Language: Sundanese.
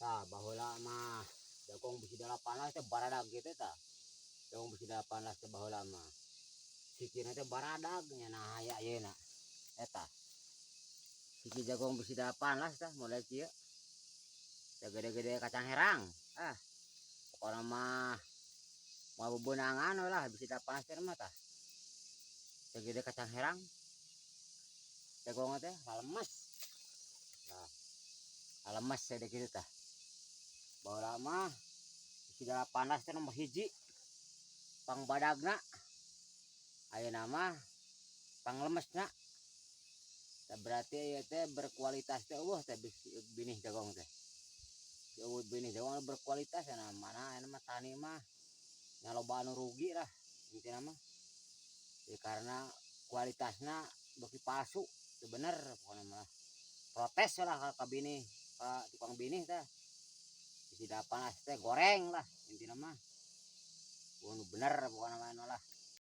Tah, baheula mah jagong bisi 18 teh baradag gitu tah. Jagong bisi 18 teh baheula mah. Sikina teh baradag nya, nah aya ayeuna. Eta. Siki jagong bisi 18 tah model kieu. Teh gede-gede kacang herang. Ah. Pokona mah mau bebenangan we lah bisi 18 teh mah tah. Teh gede kacang herang. Jagong teh lemes. Nah, lemes saya kitu tah. Baheula mah bisi 18 teh nomor 1. Pangbadagna. Ayeuna mah panglemesna. Tah, berarti ieu teh berkualitas teh euweuh teh binih jagong teh. Euweuh binih jagong anu berkualitas ya, mana ayeuna mah tani mah nya loba anu rugi lah intina mah. Ya, karena kualitasna beuki palsu, teu bener pokona mah. Protes lah ka binih, ka tukang binih tah. Bisi 18 teh goreng lah intina mah. Nu bener pokona mah lah.